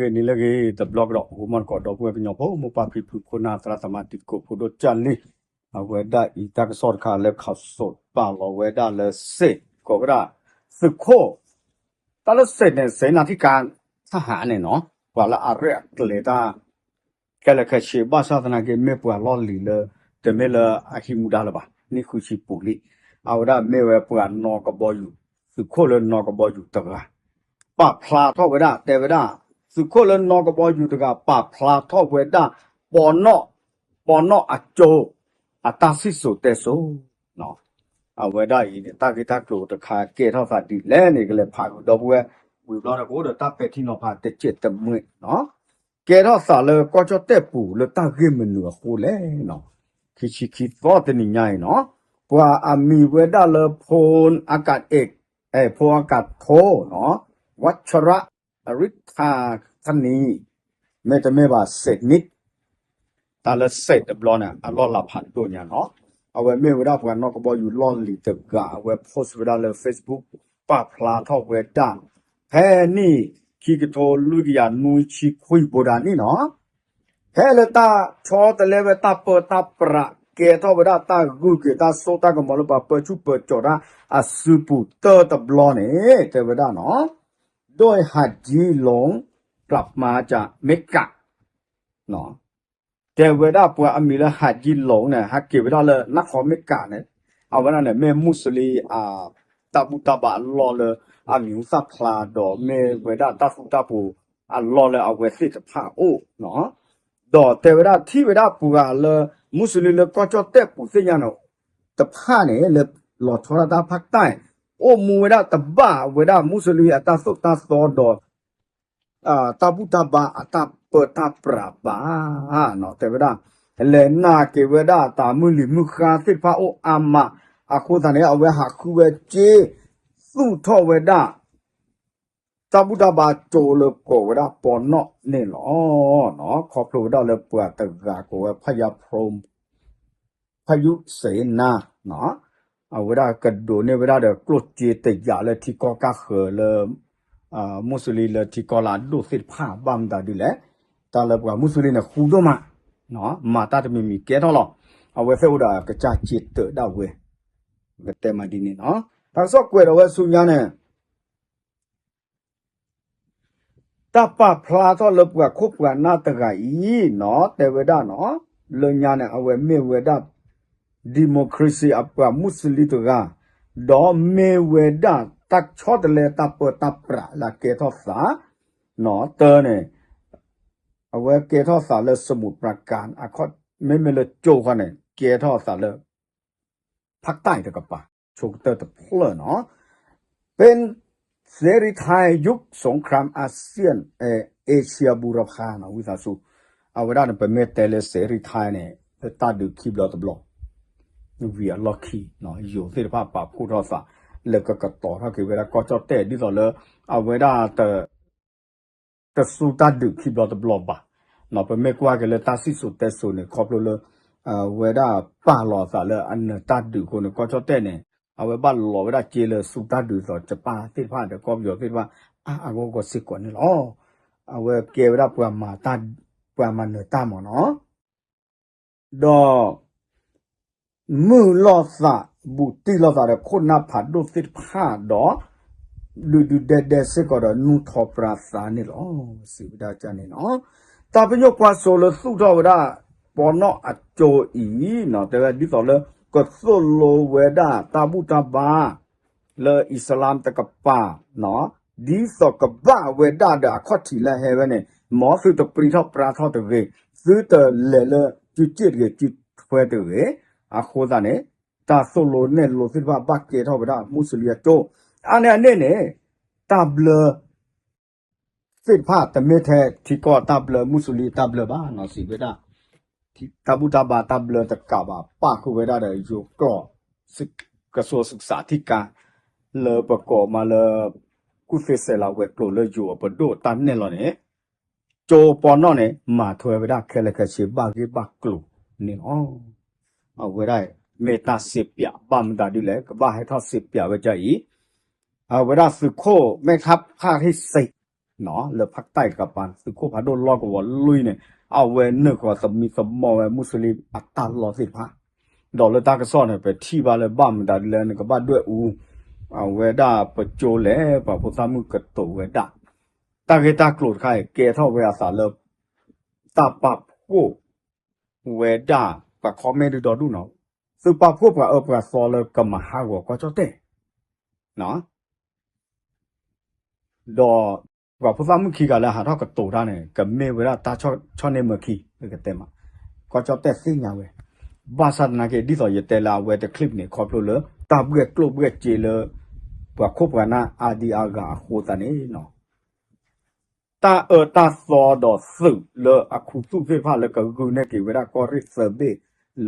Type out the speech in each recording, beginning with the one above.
ဂ့ၤန့ၣ်လၢဂ့ၤ တဘျီကဒီး ဂီၤမီၢ်တကိး ဒီပုၢ်ဝဲၢ်ကညီဖိ မိၢ်ပၢ်ဖံဖု ခိၣ်နၢ် သရၣ်သမါ တံၤသကိး ဖိဒိၣ်ကၢ်လံ, အဝဲဒၣ်အံၤ တၢ်ကစီၣ်တခါလၢ ခီၣ်စိးပာ်လီၤဝဲဒၣ်လၢစ့ၣ် ကိးဝဲဒၣ် သုးခိၣ် တၢ်လၢစ့ၣ်န့ၣ် စ့ၣ်နၤထံကၤ ထၣ်ဟးန့ၣ်နီၤ ပှၤလၢအရဲၣ်အကျဲၤတၢ် ခဲလၢာ်ခဲဆ့ ဘၣ်ဆၣ်သနာ်က့ မ့ၢ်ပှၤလီၢ်လံၤလၢ တမ့ၢ်လၢအဟံးမူဒါလၢၤဘၣ် နံၣ်ဃုဆံပူၤလံ. အဝဲဒၣ်မ့ၢ်ဝဲပှၤနီၢ်ကဘီယူၤ သုးခိၣ်လၢနီၢ်ကဘီယူၤတဂၤ ပာ်ဖျါထီၣ်ဝဲဒၣ် တဲဝဲဒၣ် သုးခိၣ်လၢနီၢ်ကဘီယူၤတဂၤ ပာ်ဖျါထီၣ်ဝဲဒၣ် ပီနီၣ် ပီနီၣ်အကၠိ အတၢ်စံၣ်စိၤတဲစိၤ အဝဲဒၣ်အံၤန့ၣ် တၢ်ဂ့ၢ်တၢ်ကျိၤတခါ ကဲထီၣ်သးဒ်လဲၣ်န့ၣ် ကလဲၤဖးကဒီပုၢ်ဝဲၢ် ဝံၤဘျီဒီး ကအိၣ်ဒီးတၢ်ပဲာ်ထံနီၤဖးတစဲးတမှဲးနီၤ ကဲထီၣ်သးလၢကီၢ်ကၠီၣ်တဲၣ်ပူၤလၢတၢ်ဂ့ၢ်မနုၤအဃိလဲၣ်. ခံဆံခံသီတနံၤညါအံၤနီၤ ပှၤအမံၤဝဲဒၣ်လၢ ဖိအကးအ့ၣ် ဖိအကးထိနီၤ ဝၣ်ဆရၣ်အရံထါခနံ မ့တမ့ၢ်ဘၣ်စဲးနံၣ် တၢ်လၢစဲးတဘျီန့ၣ် အလီၢ်လၤဖးဒိၣ်ညါနီၤ အဝဲမ့ၢ်ဝဲဒၣ်ပှၤနီၢ်ကဘီယူၤလီၢ်လံၤတဂၤ အဝဲ post ဝဲဒၣ်လၢ Facebook ပာ်ဖျါထီၣ်ဝဲဒၣ် ဖဲနံၣ်ခံကထိလွံၢ်ကယၤနွံဆံခွံဘိးဒၣ်န့ၣ်နီၤ ဖဲလၢတၢ်ဆီတလဲဝဲတၢ်ပၢတၢ်ပြး ကဲထီၣ်ဝဲဒၣ်တၢ်ဂုၤက့ၤတၢ်စိတၢ်ကမီၤလၢပှၤပၢဆူၣ်ပၢစိးတၢ်အစုပူၤတၢတဘျီန့ၣ် တဲဝဲဒၣ်နီၤ ဒိၣ်ဟးကံလိၤ ကၠးမၤကၠးမ့ကး တဲဝဲဒၣ်ပှၤအမံၤလၢဟးကံလိၤန့ၣ် ဟဲက့ၤဝဲဒၣ်လၢနၢ်ခီမ့ကးန့ၣ် အဝဲဒၣ်န့ၣ် မ့ၢ်မူစလံ တၢ်ဘူၣ်တၢ်ဘါအလီၢ်လၢအမံၤဟူသၣ်ဖျါ ဒီးမ့ၢ်ဝဲဒၣ်တၢ်သူတၢ်ပှီၤအလီၢ်လၢအဝဲသ့ၣ်တဖၣ်အအိၣ် ဒီးတဲဝဲဒၣ်ထံၣ်ဝဲဒၣ်ပှၤလၢ မူစလံလၢကီၢ်ကၠီၣ်တဲၣ်ပူၤသ့ၣ်ညါန့ၣ် တဖၣ်န့ၣ် လၢလီၤဆီဒၣ်တၢ်ဖးတၢ် အိၣ်မူဝဲဒၣ်တဘၣ်ဝဲဒၣ်မူစလံအတၢ်သိၣ်တၢ်သီဒီး တၢ်ဘူၣ်တၢ်ဘါအတၢ်ပၢတၢ်ပြးဘၣ် တဲဝဲဒၣ် လဲၤနာ်က့ၤဝဲဒၣ်တၢ်မုၢ်လံၤမုၢ်ဃါသ့ၣ်တဖၣ်အိၣ်အါမး အဃိသတးန့ၣ် အဝဲဟးဃုဝဲက့ သူၣ်ထီၣ်ဝဲဒၣ် တၢ်ဘူၣ်တၢ်ဘါကၠိလၢကိးဝဲဒၣ်ပီနီၣ်န့ၣ်လီၤ. ခီဖျိဝဲဒၣ်လၢပှၤတဂၤကိးဝဲ ဖယါ ဖယုစ့နါ အဝဲဒၣ်ကဒိးန့ၢ်ဝဲဒၣ်ဒီးကျိၣ်စ့တယာ်လၢထံကီၢ်ကၢ်ဃၢၤလၢ မူစလံလၢထံကီၢ်လၢအဒိၣ်သ့ၣ်တဖၣ် ဘၣ်မတၤဒ်လဲၣ် တၢ်လၢပှၤမူစလံန့ၣ် ဃူဒိၣ်မး မၤတၢ်တမံၤမံၤကဲထီၣ်လီၤ. အဝဲသ့ၣ်အိၣ်ဒီးကစၢ်စ့တၢးဒၣ်ဝဲ ကတဲမးဒ်န့ၣ်နီၤ တၢ်ကစီၣ်ကွဲးဒီးဝဲဆူညါန့ၣ် တၢ်ပာ်ဖျါထီၣ်လၢပှၤခိၣ်ပှၤနၢ်တဂၤအံၤနီၤ တဲဝဲဒၣ်နီၤ လၢညါန့ၣ် အဝဲမ့ၢ်ဝဲဒၣ် democracy အပှၤမူစလံတဂၤ ဒီးမ့ၢ်ဝဲဒၣ်တၢ်ဆီတလဲတၢ်ပၢတၢ်ပြးလၢအကဲထီၣ်သး နီၤတၢ်န့ၣ် အဝဲကဲထီၣ်သးလၢ စမူးပြၤကၤ အခီ မ့မ့ၢ်လၢကၠိခီန့ၣ် ကဲထီၣ်သးလၢ ဖးတၢ်တကပၤ ဆိကတၢၢ်တဖျၢၣ်နီၤ ပၢၢ် เสรีไทย ยุคสงครามอาเซียน เอเชียบูรพา နီၤ ဝံသးစူၤ အဝဲဒၣ်န့ၣ် ပမ့ၢ်တဲလၢ เสรีไทย န့ၣ် လၢတၢ်ဒုးခံဘျီတဘျီ ဝံၤအလီၢ်ခံ ယိၤသ့ၣ်တဖၣ်ပာ်ဖှိၣ်ထီၣ်သး လၢကကတီၤထီၣ်က့ၤဝဲဒၣ်ကီၢ်ကၠီၣ်တဲၣ် ဒ်သိးလၢ အဝဲဒၣ် တစူၢ်တၢ်ဒုးခံဘျီတဘျီဘၣ်. ပမ့ၢ်ကွၢ်က့ၤလၢတၢ်စံၣ်စိၤတဲစိၤန့ၣ် ခီဖျိလၢ အဝဲဒၣ်ပာ်လီၤအသးလၢအနၢၤတၢ်ဒုးအဃိန့ၣ် ကီၢ်ကၠီၣ်တဲၣ်န့ၣ် အဝဲဘၣ်လီၤဝဲဒၣ်က့လၢစူၢ်တၢ်ဒုးသိး ယပၣ်သ့ၣ်တဖၣ်ဒီးကီၢ်ပယီၤသ့ၣ်တဖၣ် အါအါဂီၢ်ဂီၢ်စ့ၢ်ကီးန့ၣ်လီၤ. အဝဲကဲဝဲဒၣ်ပှၤမၤတၢ် ပှၤမၤနၢၤတၢ်မ့ၢ်နီၤ ဒီး မုၢ်လီၤသး ဘူးတံၢ်လီၤသးဒီးခိၣ်နၢ်ဖးဒိၣ်သ့ၣ်တဖၣ်ဒီး ဒုးဒုးဒဲဒဲစ့ၢ်ကီးဒီးနူၢ်ထီၣ်ပြးသးန့ၣ်လီၤ. စံးဝဲဒၣ်န့ၣ်နီၤ တၢ်ပညိၣ်ကွၢ်စိလၢသူၣ်ထီၣ်ဝဲဒၣ် ပီနီၣ်အကၠိအံၤ တဲဝဲဒ်သိးလၢ ကသိၣ်လိဝဲဒၣ်တၢ်ဘူၣ်တၢ်ဘါ လၢအံၣ်စလါမ်တကပၤ ဒ်သိးကဘၣ်ဝဲဒၣ်ဒီးအခီၣ်ထံးလၢဟဲဝဲန့ၣ် မ်သုတပြံထီၣ်ပြါထီၣ်တဂ့ၤ, သုတလဲၤလၢစုစ့ၣ်တဂ့ၤ စုထွဲတဂ့ၤ, အဃိသတးန့ၣ် တၢ်သိၣ်လိနဲၣ်လိသ့ၣ်တဖၣ်ဘၣ်ကဲထီၣ်ဝဲဒၣ်မူစလံအကၠိ, အါန့ၢ်အန့ၣ်န့ၣ် တၢ်ဘျၢ သ့ၣ်တဖၣ် တမ့ၢ်ထဲထံကီၢ်တၢ်ဘျၢ မူစလံတၢ်ဘျၢဘၣ်နီၤ စံးဝဲဒၣ် တၢ်ဘူၣ်တၢ်ဘါတၢ်ဘျၢတကးဘၣ် ပၣ်ဃုာ်ဝဲဒၣ်ဒီးယိၤကျိာ် ကစိၤစၢကထံကါ လၢပကိးမးလၢ ကူၣ်သ့စဲးလၤဝဲၤကျိၤလၢယိၤအပဒိၣ်တၢ်နဲၣ်လီၤန့ၣ် ကၠိပီနီၣ်န့ၣ် မၤထွဲဝဲဒၣ်ခဲလၢာ်ခဲဆ့ဘၣ်ဂ့ၢ်ဘၣ်ကျိၤန့ၣ်လီၤ. အဝဲဒၣ်မ့ၢ်တၢ်စံးပၠးဘၣ်မတၤဒ်လဲၣ် ကဘၣ်ဟဲထီၣ်စံးပၠးဝဲဒၣ်အံၤ အဝဲဒၣ်သုးခိၣ်မဲထါဖၣ်ဟ့ၣ်စ့း လၢဖးတၢ်တကပၤ သုးခိၣ်ဖးဒိၣ်လီၢ်ကဝီၤလွံၢ်န့ၣ် အဝဲနုာ်ဃီၤသမံသမိးဝဲမူးစလ့ၣ်အတၢ်လီၢ်သ့ၣ်တဖၣ်, ဒီးလၢတၢ်ကစီၣ်န့ၣ် ပထံၣ်ဘၣ်လၢဘၣ်မတၤဒ်လဲၣ်န့ၣ် ကဘၣ်ဒွဲၣ်အူ အဝဲဒၣ်ပကၠိလဲၣ် ပှၤဖိသၣ်မုၣ်ကတိၤဝဲဒၣ် တၢ်ဂ့ၢ်တၢ်ကျိၤတခါအံၤ ကဲထီၣ်ဝဲအသးလၢ တၢ်ပာ်ဖှိၣ်ဝဲဒၣ် ပှၤ comment ဒုဒီဒူၣ်နီၤ, သုပာ်ဖှိၣ်ပှၤအၢပှၤသီလၢကမၤဟးဂီၤကီၢ်ကၠီၣ်တဲၣ် ဒီး ပှၤဖိသၣ်မုၣ်ခံဂၤလၢဟးထီၣ်ကတိၤတၢ်န့ၣ် ကမ့ၢ်ဝဲဒၣ်တၢ်ဆီၣ်န့ၢ်မၢခံ ကတဲမး, ကီၢ်ကၠီၣ်တဲၣ်သ့ၣ်ညါဝဲ, ဘၣ်ဆၣ်သနာ်က့ ဒ်သိးယတဲလၢအဝဲတ clip န့ၣ် ခီဖျိလၢ တၢ်ဘှဲၣ်ကျိၣ်ဘှဲၣ်စ့လၢ ပှၤခိၣ်ပှၤနၢ်အါဒံအါဂၤအဃိသတးန့ၣ် တၢ်အၢတၢ်သီဒီးသုးလၢအခူသူၣ်သ့ၣ်တဖၣ် လၢကဂုာ်န့ၢ်က့ၤဝဲဒၣ်ကီၢ်ရ့ၣ်သၢဘ့ၣ်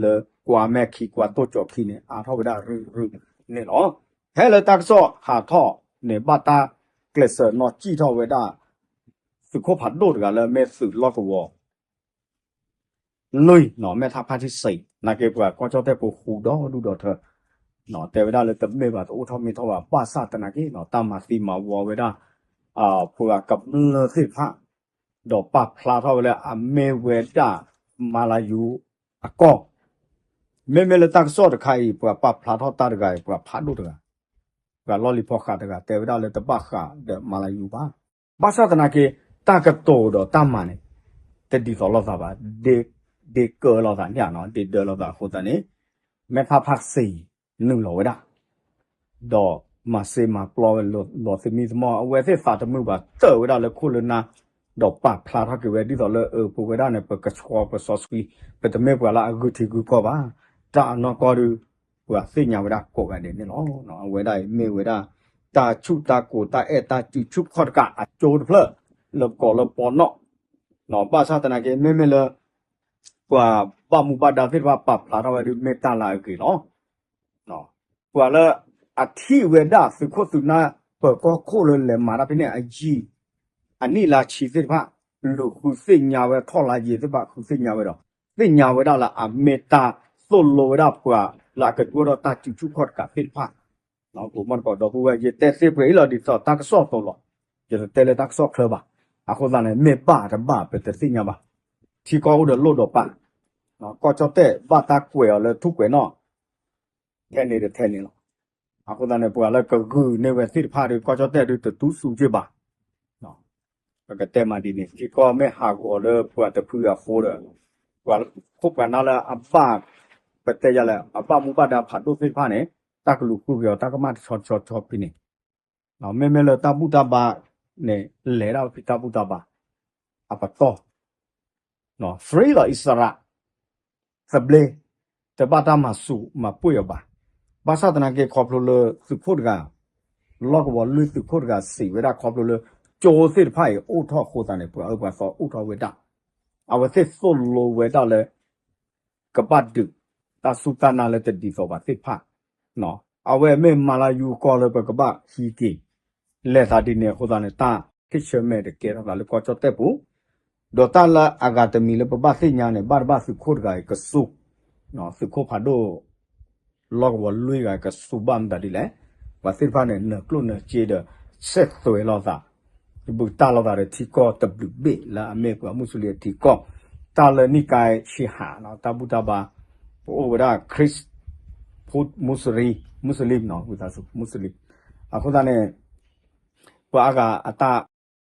လၢကွၢ်မဲာ်ခံ ကွၢ်တိၢ်ကၠီၤခံန့ၣ် အါထီၣ်ဝဲဒၣ်ရုၢ်ရုၢ်န့ၣ်လီၤ. ဖဲလၢတၢ်ကစီၣ်ဟးထီၣ်န့ၣ် ဘၣ်တၢ်ကျဲးစၢးနီၣ်စံၣ်ထီၣ်ဝဲဒၣ် သုးခိၣ်ဖးဒိၣ်တဂၤလၢမ့ၢ်သုးလီၢ်ကဝီၤ လွံၢ် မဲၣ်ထၣ်ဖါထံစံး နာ်က့ပှၤကီၢ်ကၠီၣ်တဲၣ်ဖိဃူဒီဒူၣ်ဒီထၢ တဲဝဲဒၣ်လၢတမ့ၢ်ဘၣ် တအိၣ်ထီၣ်မ့ၢ်ထီၣ်ဘၣ် ဘၣ်ဆၣ်သနာ်က့ တၢ်မၤသံမၤဝီဝဲဒၣ် ပှၤကမျၢၢ်သ့ၣ်တဖၣ် ဒီးပာ်ဖျါထီၣ်ဝဲလၢအမ့ၢ်ဝဲဒၣ် မၤလၤယူၤအကီၢ် မ့မ့ၢ်လၢတၢ်ကစီၣ်တခါအံၤ ပှၤပာ်ဖျါထီၣ်တၢ်တဂၤအံၤ ပှၤဖးဒိၣ်တဂၤ ပှၤလီၢ်လံၤဖီဃးတဂၤ တဲဝဲဒၣ်လၢတဘၣ်ဃးဒီးမၤလၤယူၤဘၣ်. ဘၣ်ဆၣ်သနာ်က့ တၢ်ကတိၤဒီးတၢ်မၤန့ၣ် တဒ်သိးလိာ်သးဘၣ်, ဒ့ကၢလိာ်သးန့ၣ် ဒ့ဒၢလိာ်သးအဃိသတးန့ၣ် မဲၣ်ထၣ်ဖါစံးနုာ်လီၤဝဲဒၣ် ဒီးမၤစ့မၤပျီဝဲလီၤသမံသမိး အဝဲသ့ၣ်သးတမုာ်ဘၣ် တၢၢ်ဝဲဒၣ်လၢခိၣ်လၢနၢ် ဒီးပာ်ဖျါထီၣ်က့ၤဝဲ ဒ်သိးလၢအပဝဲဒၣ်န့ၣ် ပကဆှီပစီဆှံ ပတမ့ၢ်ပှၤလၢအဂုာ်ထံဂုာ်ကီၢ်ဘၣ်. တၢ်အနီၢ်ကီၢ်ဒုး ပှၤသ့ၣ်ညါဝဲဒၣ်ကိးဂၤဒဲးန့ၣ်လီၤ. အဝဲဒၣ်အံၤမ့ၢ်ဝဲဒၣ် တၢ်ဆူၣ်တၢ်ကိၤ တၢ်အဲၣ်တၢ်စုဆူၣ်ခီၣ်တကးအကၠိတဖျၢၣ် လၢကီးလၢပီနီၣ် ဘၣ်ဆၣ်သနာ်က့ မ့မ့ၢ်လၢ ပှၤဘၣ်မူဘၣ်ဒါသ့ၣ်တဖၣ်ပာ်ဖျါထီၣ်ဝဲဒုးမ့ၢ်တၢ်လၢအဂ့ၤလီၤ. ပှၤလၢအထံၣ်ဝဲဒၣ်သုးခိၣ်သုးနၢ် ပၢၤကီၢ်ခိၣ်လၢလဲၤမၤတၢ်ဖဲန့ၣ်အယံၤ အနံၣ်လါဆံသ့ၣ်တဖၣ် လူၤဃုသ့ၣ်ညါဝဲ ထီၣ်လါယံၤသ့ၣ်တဖၣ်ဃုသ့ၣ်ညါဝဲဒီး သ့ၣ်ညါဝဲဒၣ်လၢအမ့ၢ်တၢ်သိၣ်လိဝဲဒၣ်ပှၤလၢအကဒိၣ်ထီၣ်တၢ်စုဆူၣ်ခီၣ်တကးသ့ၣ်တဖၣ် ကိးမီၢ်တကိးဒီပုၢ်ဝဲၢ် ယတဲသ့ပှဲၤအံၤလီၤ ဒ်သိးတၢ်ကစီၣ်အသိးလီၤ. ယတတဲလၢတၢ်ကစီၣ်ချၢဘၣ်. အဃိသတးန့ၣ် မ့ၢ်ဘၣ်တဘၣ်ပတသ့ၣ်ညါဘၣ်. ထံကီၢ်အိၣ်ဒီးလိၣ်ဒီးပာ် ကီၢ်ကၠီၣ်တဲၣ်ဘၣ်တၢ်ကွဲးအီၤလၢထူၣ်ကွဲးနီၣ် ထဲန့ၣ်တထဲန့ၣ်လီၤ. အဃိသတးန့ၣ် ပှၤလၢကဂုာ်န့ၢ်ဝဲသ့ၣ်တဖၣ်ဒီး ကီၢ်ကၠီၣ်တဲၣ်ဒုးတတူၢ်စူၤက့ဘၣ်. ပကတဲမးဒ်န့ၣ် ထံကီၢ်မ့ၢ်ဟးဂီၤလၢပှၤတဖုအဃိဒီး ပှၤခိၣ်ပှၤနၢ်လၢအဘၣ် ပတဲယၤလဲၣ် အဘၣ်မူဘၣ်ဒါဖးဒိၣ်သ့ၣ်တဖၣ်န့ၣ် တၢ်ကလူၤဃုက့ၤအီၤ တၢ်ကမၣ်တဆီတဆီဆီဖဲန့ၣ် မ့မ့ၢ်လၢတၢ်ဘူၣ်တၢ်ဘါန့ၣ် လဲၤဒၣ်ဖဲတၢ်ဘူၣ်တၢ်ဘါ အပတီၢ် free လီၤ အံၣ်စရ့လး သဘျ့ တဘၣ်တၢ်မၤစူၤမၤပှ့ၢ်အီၤဘၣ်. ဘၣ်ဆၣ်သနာ်က့ခီဖျိလၢသုးခိၣ်တဂၤ လီၢ်ကဝီၤလွံၢ်သုးခိၣ်တဂၤစံးဝဲဒၣ်ခီဖျိလၢ ကၠိသ့ၣ်တဖၣ်အံၤအိၣ်ထီၣ်အဃိသတးန့ၣ် ပှၤအၢပှၤသီအိၣ်ထီၣ်ဝဲဒၣ် အဝဲသ့ၣ်သိၣ်လိဝဲဒၣ်လၢ ကဘၣ်ဒုး တၢ်စူၢ်တၢ်နာ်လၢတဒ်သိးဘၣ်သ့ၣ်တဖၣ် အဝဲမ့ၢ်မၤလၤယူၤကီၢ်လၢပကဘၣ်ဟံးက့ၤ လဲၤသးဒ်န့ၣ်အဃိသတးန့ၣ် တၢ်ဟ့ၣ်ဆၢမဲာ်တကဲထီၣ်သးလၢကီၢ်ကၠီၣ်တဲၣ်ပူၤ ဒီးတၢ်လၢအဂၤတမံၤလၢပဘၣ်သ့ၣ်ညါန့ၣ် ဘၣ်တဘၣ်သုးခိၣ်တဂၤအံၤကစူၢ် သုးခိၣ်ဖးဒိၣ် လီၢ်ကဝီၤလွံၢ်ဂၤကစူၢ်ဘၣ်မတၤဒ်လဲၣ် ပှၤသ့ၣ်တဖၣ်န့ၣ် နၢၤကျိၣ်နၢၤစ့ဒီး ဆဲးသွဲးလိာ်သး ဘုးတၢ်လိာ်သးဒီးထံကီၢ်တဘျုးဘ့ၣ်လၢအမ့ၢ်ပှၤမူးစလ့ၣ်အထံကီၢ် တၢ်လၢနံၣ်ကါဆံးဟး တၢ်ဘူၣ်တၢ်ဘါ ပအိၣ်ဝဲဒၣ် Christian မူးစလ့ၣ် မူးစလ့ၣ် ဝံသးစူၤ မူးစလ့ၣ် အဃိသတးန့ၣ် ပှၤအါဂၤအတၢ်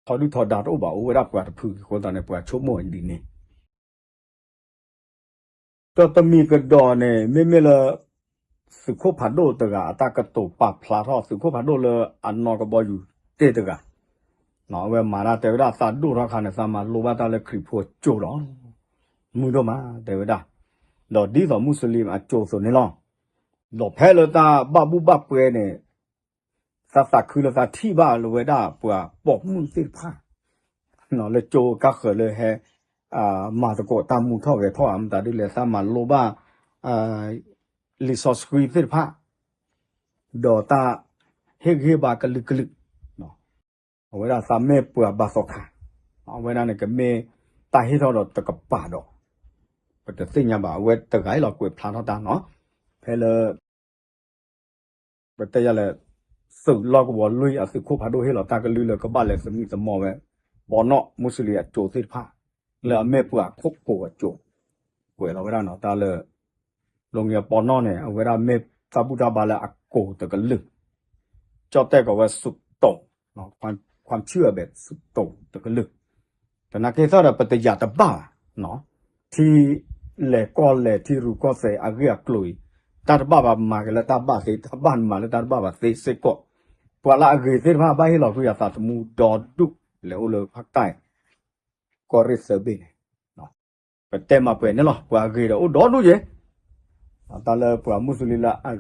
ထီဒုၣ်ထီဒါတအိၣ်ဘၣ် အိၣ်ဝဲဒၣ်ပှၤတဖုအဃိသတးန့ၣ် ပှၤဆိကမိၣ်ဒ်န့ၣ် ဒီးတမံၤကဒီးန့ၣ် မ့မ့ၢ်လၢ သုးခိၣ်ဖးဒိၣ်တဂၤအတၢ်ကတိၤပာ်ဖျါထီၣ် သုးခိၣ်ဖးဒိၣ်လၢအနီၢ်ကဘီယူၤတ့ၢ်တဂၤ အဝဲမၤတၢ်တဲဝဲဒၣ်သးဒိၣ်ထီၣ်ခါန့ၣ် သးမၤလိဘၣ်တၢ်လၢခရံာ်ဖိကၠိလီၤ. မုာ်ဒိၣ်မး တဲဝဲဒၣ် ဒီးဒ်သိးမူးစလ့ၣ်အကၠိအသိးန့ၣ်လီၤ. ဒီးဖဲလၢတၢ်ဘၣ်ဘူၣ်ဘၣ်ပွဲန့ၣ် သးသးခုလၢသးထံၣ်ဘၣ်လၢဝဲဒၣ်ပှၤပိာ်မုၣ်သ့ၣ်တဖၣ် လၢကၠိကါဃၢၤလၢဟဲ မၤသကိးတၢ်မူထီၣ်ဂဲၤထီၣ်ဧါ မတၤဒ်လဲၣ် သးမၤလိဘၣ် လံာ်စီဆှံသ့ၣ်တဖၣ် ဒီးတၢ်ဟ့ၣ်ဂံၢ်ဟ့ၣ်ဘါကလုာ်ကလုာ် အဝဲဒၣ်သးမ့ၢ်ပှၤဘါသီခါ အဝဲဒၣ်န့ၣ်ကမ့ၢ်တၢ်ဟ့ၣ်ထီၣ်ဒီးတကပၤဒီး ပတသ့ၣ်ညါဘၣ် အဝဲတဂၤအံၤလီၤကွဲးဖျါထီၣ်တၢ်နီၤ ဖဲလၢ ပတဲယၤလဲၣ် သုးလီၢ်ကဝီၤလွံၢ်အသုးခိၣ်ဖးဒိၣ်ဟ့ၣ်လီၤတၢ်ကလုၢ်လၢကဘၣ်လဲၤသမံသမိးဝဲ ပီးနီၣ်မူစလ့ၣ်အကၠိသ့ၣ်တဖၣ် လၢအမ့ၢ်ပှၤခိၣ်ကိၤအကၠိ ကွဲးလီၤဝဲဒၣ်နီၤ တၢ်လၢ လီၤငဲၤပီးနီၣ်န့ၣ် အဝဲဒၣ်မ့ၢ်တၢ်ဘူၣ်တၢ်ဘါလၢအကိၤတကလုာ် ကၠီၣ်တဲၣ်ကိးဝဲ ဆူၣ်တိၤ ခွမ်ဆူၣ်အဘဲၣ် ဆူၣ်တိၤတကလုာ် သနာ်က့သီဒီး ပတယာ်တဘၣ်ဘၣ် ထံလဲၢ်ကီၢ်လဲၢ် ထံရူၢ်ကီၢ်သဲးအဂ့ၢ်အကျိၤအံၤ တၢ်တဘၣ်ဘၣ်မၤက့ၤလၢတၢ်ဘၣ်သ့ တၢ်ဘၣ်မၤလၢတၢ်တဘၣ်ဘၣ်သ့စ့ၢ်ကီး ပှၤလၢအဂ့ၤသ့ၣ်တဖၣ် ဘၣ်ဟ့ၣ်လီၤကွံာ်အသးသမူဒီဒူၣ် လဲၤအိၣ်လၢဖးကၢ် ကီၢ်ရ့ၣ်သၢဘ့ၣ်န့ၣ် ပတဲမၤပှဲၤန့ၣ်လီၤ. ပှၤဂ့ၤဒီးအိၣ်ဒီဒူၣ်က့ၤ တၢ်လၢပှၤမူစလ့ၣ်လၢအ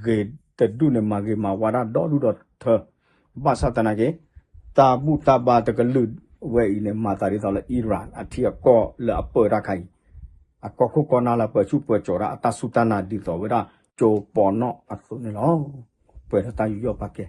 ဂ့ၤတဒူၣ်န့ၣ် မၤဂ့ၤမၤဝါဒၣ်ဒီဒူၣ်ဒီထၢ ဘၣ်ဆၣ်သနာ်က့ တၢ်ဘူၣ်တၢ်ဘါတကလုာ်ဝဲအံၤန့ၣ် မၤသးဒ်သိးလၢ Iran အထံအကီၢ်လၢအပၢတၢ်ခါအံၤ အကီၢ်ခိၣ်ကီၢ်နၢ်လၢပၢဆူၣ်ပၢစိးတၢ် အတၢ်စူၢ်တၢ်နာ်ဒ်သိးဝဲဒၣ် ကၠိပီးနီၣ်အသိးန့ၣ်လီၤ. ပှဲၤဒီးတၢ်ယူးယီၣ်ပာ်ကဲ